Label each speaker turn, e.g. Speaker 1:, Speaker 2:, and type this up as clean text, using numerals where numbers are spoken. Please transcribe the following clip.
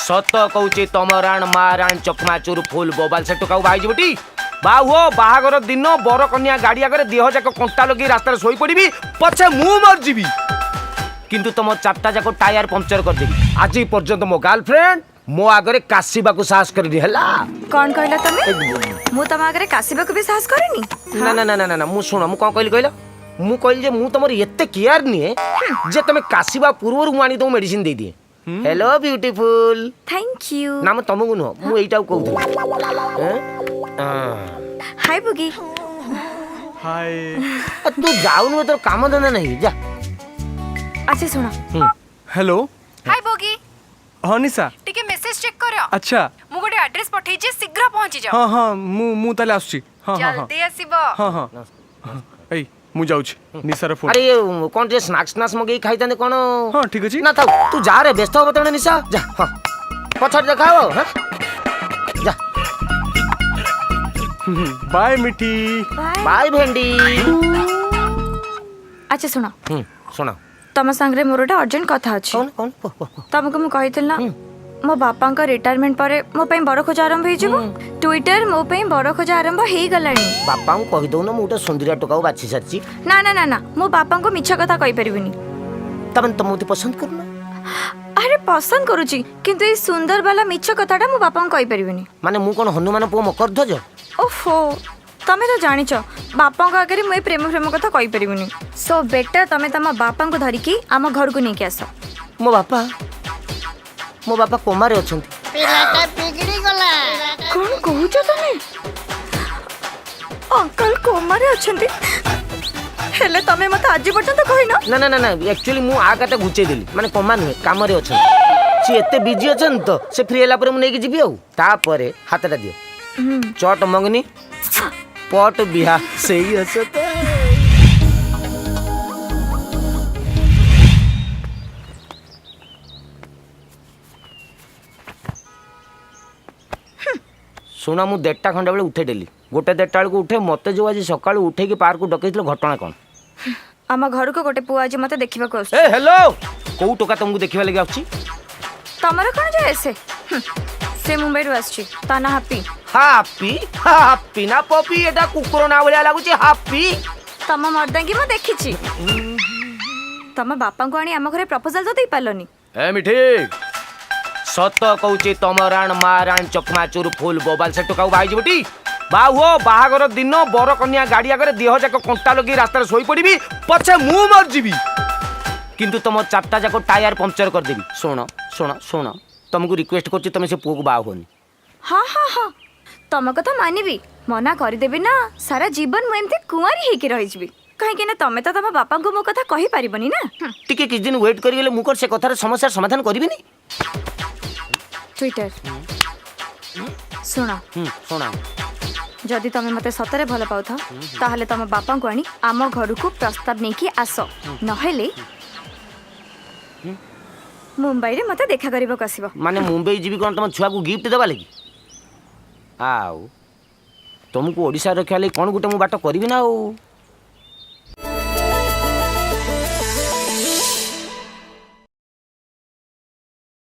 Speaker 1: ସତ କହୁଛି, ତମ ରାଣ ମା ରାଣ ଚକମାଚୁର ଫୁଲ ବୋବାଲ, ସେ ଟୋକାକୁ ବାହା ହେଇଯିବଟି। ବା ହୁଅ, ବାହାଘର ଦିନ ବର କନ୍ୟା ଗାଡ଼ି ଆଗରେ ଦେହ ଯାକ କଣ୍ଟା ଲଗେଇ ରାସ୍ତାରେ ଶୋଇପଡ଼ିବି ପଛେ ମୁଁ ମରିଯିବି, କିନ୍ତୁ ତମ ଚାରିଟା ଯାକ ଟାୟାର ପଙ୍କଚର କରିଦେବି। ଆଜି ପର୍ଯ୍ୟନ୍ତ ମୋ ଗାର୍ଲଫ୍ରେଣ୍ଡ ମୋ ଆଗରେ କାଶିବାକୁ ସାହସ କରିନି, ହେଲା?
Speaker 2: କଣ କହିଲ ତମେ? ମୁଁ ତମ ଆଗରେ କାଶିବାକୁ ବି ସାହସ କରିନି?
Speaker 1: ନା ନା ନା ନା ନା, ମୁଁ ଶୁଣ, ମୁଁ କଣ କହିଲି କହିଲ? ମୁଁ କହିଲି ଯେ ମୁଁ ତମର ଏତେ କେୟାର ନିଏ ଯେ ତମେ କାଶିବା ପୂର୍ବରୁ ମୁଁ ଆଣି ତମକୁ ମେଡିସିନ ଦେଇଦିଏ। Hello beautiful.
Speaker 2: Thank you.
Speaker 1: ନା, ମୁଁ ତମକୁ ନୁହଁ, ମୁଁ ଏଇଟାକୁ କହୁଥିଲି।
Speaker 2: ହାଇ ବୁଗି।
Speaker 3: ହାଇ।
Speaker 1: ତୁ ଯାଉନୁ, ତୋର କାମ ଧନ୍ଦା ନାହିଁ, ଯା।
Speaker 2: ଆଚ୍ଛା ଶୁଣ।
Speaker 3: ହ୍ୟାଲୋ।
Speaker 4: ହାଇ ବୋଗି।
Speaker 3: ହଁ ନିଶା।
Speaker 4: ଟିକେ ମେସେଜ ଚେକ୍ କର।
Speaker 3: ଆଚ୍ଛା।
Speaker 4: ମୁଁ ଗୋଟେ ଆଡ୍ରେସ ପଠେଇଛି, ଶୀଘ୍ର ପହଞ୍ଚି ଯାଅ।
Speaker 3: ହଁ, ମୁଁ ତାହେଲେ ଆସୁଛି। ହଁ।
Speaker 4: ଜଲ୍ଦି ଆସିବ।
Speaker 3: ହଁ, ଏଇ ମୁଁ ଯାଉଛି, ନିଶାର ଫୋନ।
Speaker 1: ଆରେ, କଣ ଟିକେ ସ୍ନାକ୍ସ ସ୍ନାକ୍ସ ମଗେଇ ଖାଇଥାନ୍ତେ କଣ?
Speaker 3: ହଁ, ଠିକ ଅଛି।
Speaker 1: ନା ଥାଉ, ତୁ ଯା ରେ, ବ୍ୟସ୍ତ ହବ ତେଣୁ। ନିଶା ଯା, ହଁ, ପଛରେ ଦେଖା ହବ। ହଁ, ଯା।
Speaker 3: ବାଏ ମିଠି।
Speaker 1: ବାଏ ଭେଣ୍ଡି।
Speaker 2: ଆଚ୍ଛା ଶୁଣ।
Speaker 1: ଶୁଣ।
Speaker 2: ତମ ସାଙ୍ଗରେ ମୋର ଗୋଟେ ଅର୍ଜେଣ୍ଟ କଥା ଅଛି।
Speaker 1: କଣ କଣ? କୁହ, କୁହ, କୁହ।
Speaker 2: ତମକୁ ମୁଁ କହିଥିଲି ନା, ମୋ ବାପାଙ୍କ ରିଟାୟାରମେଣ୍ଟ ପରେ ମୋ ପାଇଁ ବର ଖୋଜା ଆରମ୍ଭ ହେଇଯିବ? ଟ୍ୱିଟର, ମୋ ପାଇଁ ବର ଖୋଜା ଆରମ୍ଭ ହେଇଗଲାଣି।
Speaker 1: ବାପାଙ୍କୁ କହିଦଉନ, ମୁଁ ଗୋଟେ ସୁନ୍ଦରିଆ ଟୋକାକୁ ବାଛି ସାରିଛି।
Speaker 2: ନା ନା ନା ନା, ମୋ ବାପାଙ୍କୁ ମିଛ କଥା କହିପାରିବିନି।
Speaker 1: ତାମାନେ ତମେ ମତେ ପସନ୍ଦ କରୁନ?
Speaker 2: ଆରେ, ପସନ୍ଦ କରୁଛି, କିନ୍ତୁ ଏଇ ସୁନ୍ଦର ବାଲା ମିଛ କଥାଟା ମୋ ବାପାଙ୍କୁ କହିପାରିବିନି।
Speaker 1: ମାନେ ମୁଁ କଣ ହନୁମାନ ପୁଅ ମକର ଧ୍ୱଜ?
Speaker 2: ଓଫୋ, ତମେ ତ ଜାଣିଛ ବାପାଙ୍କ ଆଗରେ ମୁଁ ଏ ପ୍ରେମ ପ୍ରେମ କଥା କହିପାରିବିନି। ସୋ ବେଟର ତମେ ତମ ବାପାଙ୍କୁ ଧରିକି ଆମ ଘରକୁ ନେଇକି ଆସ।
Speaker 1: ମୋ ବାପା କୋମାରେ ଅଛନ୍ତି।
Speaker 5: ପିଲାଟା ବିଗିଡ଼ି ଗଲା।
Speaker 2: କଣ କହୁଛ ତମେ? ଅଙ୍କଲ କୋମାରେ ଅଛନ୍ତି, ହେଲେ ତମେ ମତେ ଆଜି ପର୍ଯ୍ୟନ୍ତ କହିନ?
Speaker 1: ନା ନା ନା ନା, ଆକ୍ଚୁଆଲି ମୁଁ ଆ କଥା ଘୁଚେଇ ଦେଲି। ମାନେ କୋମା ନୁହେଁ, କାମରେ ଅଛନ୍ତି। ସିଏ ଏତେ ବିଜି ଅଛନ୍ତି ତ, ସେ ଫ୍ରି ହେଲା ପରେ ମୁଁ ନେଇକି ଯିବି। ଆଉ ତାପରେ ହାତଟା ଦିଅ, ଚଟ ମଙ୍ଗନି ପଟ ବିହା, ସେଇ ହସ ତ। ଶୁଣ, ମୁଁ 1:30 ଖଣ୍ଡେ ବେଳେ ଉଠେ ଡେଲି, ଗୋଟେ 1:30 ବେଳକୁ ଉଠେ। ମୋତେ ଯୋଉ ଆଜି ସକାଳୁ ଉଠେଇକି ପାର୍କକୁ ଡକେଇଥିଲ, ଘଟଣା କ'ଣ?
Speaker 2: ଆମ ଘରକୁ ଗୋଟେ ପୁଅ ଆଜି ମତେ ଦେଖିବାକୁ ଆସୁଛି।
Speaker 1: ଏ ହ୍ୟାଲୋ, କୋଉ ଟୋକା ତମକୁ ଦେଖିବା ଲାଗି ଆସୁଛି?
Speaker 2: ତମର କଣ ଯାଏ ଆସେ? ସେ ମୁମ୍ବାଇରୁ ଆସିଛି, ତା ନାଁ ହାପି।
Speaker 1: ହାପି? ହାପି ନା ପପି? ଏଟା କୁକୁର ନା ଭଳିଆ ଲାଗୁଛି, ହାପି।
Speaker 2: ତମ ମର୍ଦାଙ୍ଗି ମୁଁ ଦେଖିଛି। ତମ ବାପାଙ୍କୁ ଆଣି ଆମ ଘରେ ପ୍ରପୋଜାଲ ତ ଦେଇପାରିଲନି।
Speaker 1: ଏ ମିଠି, ସତ କହୁଛି, ତମ ରାଣ ମା ରାଣ ଚକମାଚୁର ଫୁଲ ବୋବାଲ, ସେ ଟୋକାକୁ ବାହା ହେଇଯିବଟି। ବା ହୁଅ, ବାହାଘର ଦିନ ବର କନ୍ୟା ଗାଡ଼ି ଆଗରେ ଦେହ ଯାକ କଣ୍ଟା ଲଗେଇ ରାସ୍ତାରେ ଶୋଇପଡ଼ିବି ପଛେ ମୁଁ ମରିଯିବି, କିନ୍ତୁ ତମ ଚାରିଟା ଯାକ ଟାୟାର ପଙ୍କଚର କରିଦେବି। ଶୁଣ ଶୁଣ ଶୁଣ, ତମକୁ ରିକ୍ୱେଷ୍ଟ କରୁଛି, ତମେ ସେ ପୁଅକୁ ବାହା ହୁଅନି।
Speaker 2: ହଁ, ତମ କଥା ମାନିବି। ମନା କରିଦେବି ନା, ସାରା ଜୀବନ ମୁଁ ଏମିତି କୁଆଁରୀ ହେଇକି ରହିଯିବି। କାହିଁକି ନା ତମେ ତ ତମ ବାପାଙ୍କୁ ମୋ କଥା କହିପାରିବନି ନା।
Speaker 1: ଟିକେ କିଛି ଦିନ ୱେଟ୍ କରିଗଲେ ମୁଁ କ'ଣ ସେ କଥାର ସମସ୍ୟାର ସମାଧାନ କରିବିନି?
Speaker 2: ଟ୍ୱିଟର, ଶୁଣ।
Speaker 1: ଶୁଣ।
Speaker 2: ଯଦି ତମେ ମତେ ସତରେ ଭଲ ପାଉଥାଅ, ତାହେଲେ ତମ ବାପାଙ୍କୁ ଆଣି ଆମ ଘରକୁ ପ୍ରସ୍ତାବ ନେଇକି ଆସ, ନହେଲେ ମୁମ୍ବାଇରେ ମତେ ଦେଖା କରିବାକୁ ଆସିବ।
Speaker 1: ମାନେ ମୁମ୍ବାଇ ଯିବି କ'ଣ ତମ ଛୁଆକୁ ଗିଫ୍ଟ ଦେବା ଲାଗି? ଆଉ ତମକୁ ଓଡ଼ିଶାରେ ରଖିବା ଲାଗି କ'ଣ ଗୋଟେ ମୁଁ ବାଟ କରିବି ନା ଆଉ।